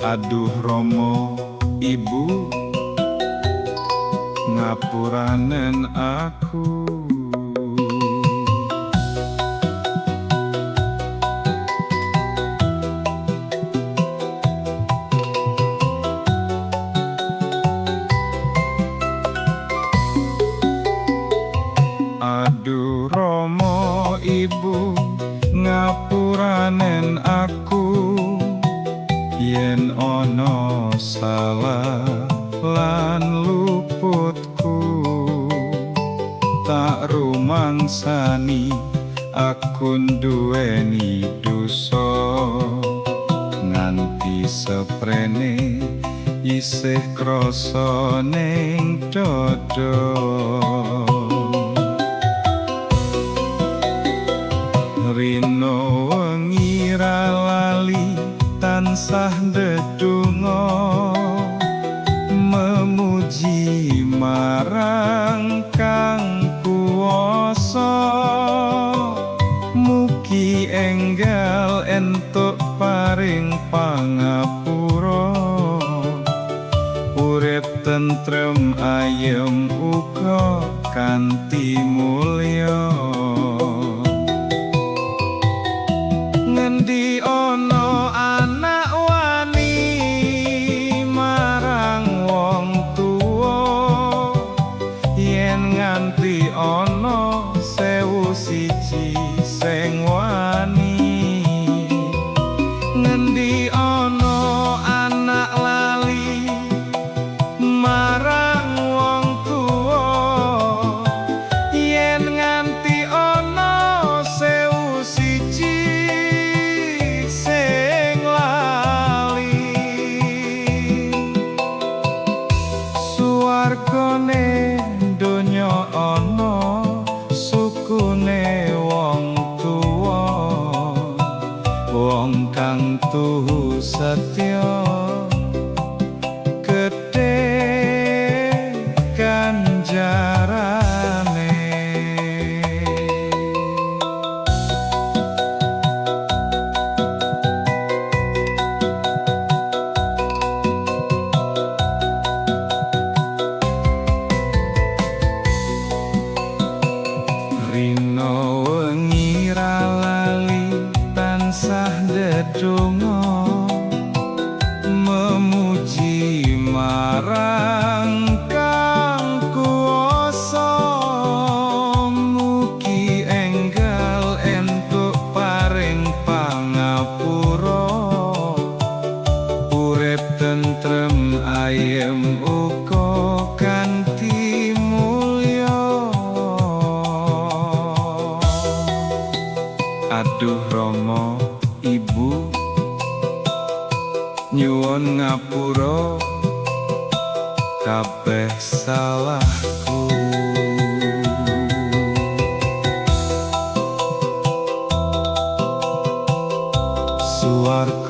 Aduh Romo Ibu, ngapuranen aku. Aduh Romo Ibu, ngapuranen aku, yen ana salah lan luputku. Tak rumangsani aku nduweni dosa, nganti seprene isih krasa ning dada. Rino wengi ra lali tansah ndedonga, memuji marang Kang Kuwasa. Mugi enggal entuk paring pangapura, urip tentrem ayem uga kanthi mulya. Ngendi ana anak wani marang wong tuwa, yen nganti ana 1001 sing wani. Ngendi ana anak lali marang wong tuwa, yen nganti ana 1001 sing lali. Suwargane donya ana sukune wong tuwa, wong kang tuhu setya gedhe ganjarane. Rino wengi ra lali tansah ndedonga, memuji marang Kang Kuwasa. Mugi enggal entuk paring pangapura, urip tentrem ayem uga kanthi mulya. Aduh Romo Ibu, nyuwun ngapura kabeh salahku. Suwarga